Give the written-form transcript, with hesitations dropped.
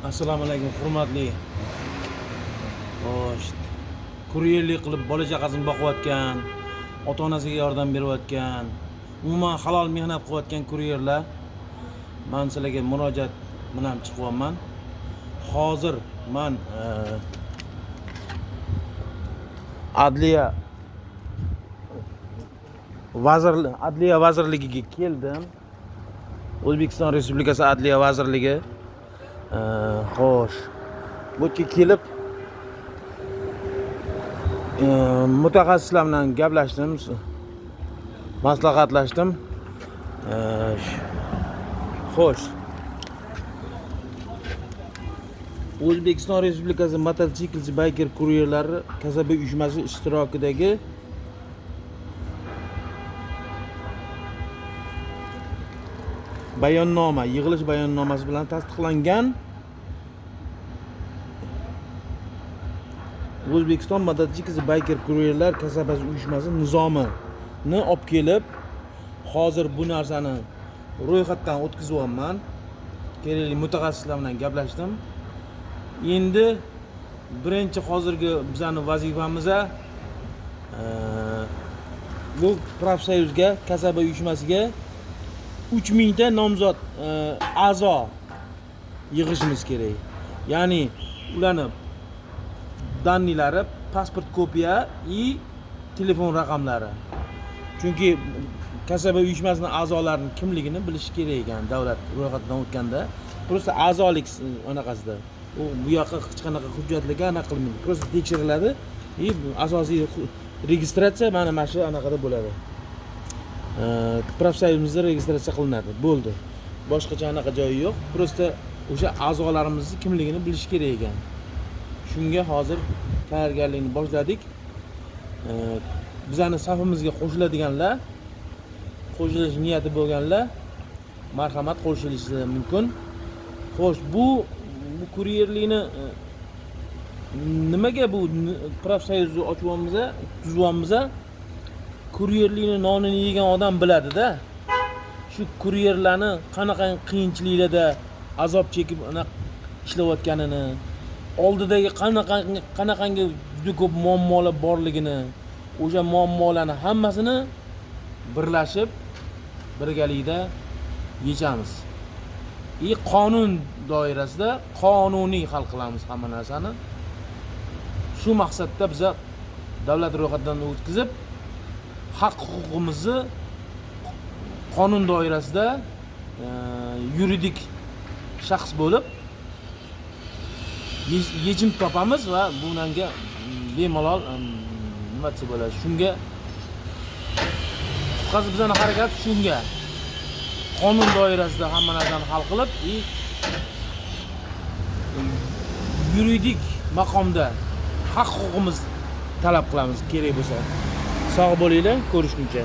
Assalomu alaykum, hurmatli xo'sh kuryerlik qilib bola chaqasini boqayotgan, ota onasiga yordam berayotgan, umuman halol mehnat qilayotgan kuryerlar, man sizlarga murojaat bilan chiqyapman. Hozir man Adliya vazirligiga keldim. O'zbekiston Respublikasi Adliya vazirligi. Xo'sh, bu yerga kelib mutaxassislar bilan gaplashdim, maslahatlashdim. Xo'sh, O'zbekiston Respublikasi mototsiklchi bayker kuryerlari kasaba uyushmasi ishtirokidagi bayonnoma, yig'ilish bayonnomasi bilan tasdiqlangan O'zbekiston mototsiklchi bayker kuryerlar kasabasi uyushmasi nizomini olib kelib, hozir bu narsani ro'yxatdan o'tkazyapman. Kerakli mutaxassislar bilan gaplashdim. Endi birinchi hozirgi bizani vazifamiz bu profsoyuzga, kasaba uyushmasiga 3000 ta nomzod, a'zo yig'ishimiz kerak. Ya'ni ularni данные lari, pasport kopiya и telefon raqamlari. Chunki kasaba uyushmasini a'zolarining kimligini bilish kerak ekan davlat ro'yxatidan o'tganda. Просто a'zolik anaqasida. U bu yoqqa hech qanaqa hujjatlarga anaqa qilmaydi. Просто tekshiriladi и asosiy registratsiya mana shu anaqada bo'ladi. Profsoyuzimizda registratsiya qilinadi. Bo'ldi. Boshqacha anaqa joyi yo'q. Просто o'sha a'zolarimizni kimligini bilish kerak ekan. Shunga hozir tayyorgarlikni boshladik. Bizani safimizga qo'shiladiganlar, qo'shilish niyati bo'lganlar marhamat, qo'shilishi mumkin. Xo'sh, bu kuryerlikni nimaga bu profsoyuzni ochyapmiz, tuzyapmiz? Kuryerlikni nonini yegan odam biladida. Shu kuryerlarni qanaqa qiyinchiliklarda azob chekib anaqa ishlayotganini, oldidagi qanaqangi juda ko'p muammolar borligini, o'sha muammolarni hammasini birlashib birgalikda yechamiz. И qonun doirasida qonuniy hal qilamiz hamma narsani. Shu maqsadda biza davlat ro'yxatidan o'tkazib, haq huquqimizni qonun doirasida yuridik shaxs bo'lib yechim topamiz va bunga bemalol, nima desa bo'ladi, shunga qisqasi bizani harakat shunga, qonun doirasida hamma narsani hal qilib и yuridik maqomda haq huquqimiz talab qilamiz kerak bo'lsa. Sog' bo'linglar, ko'rishguncha.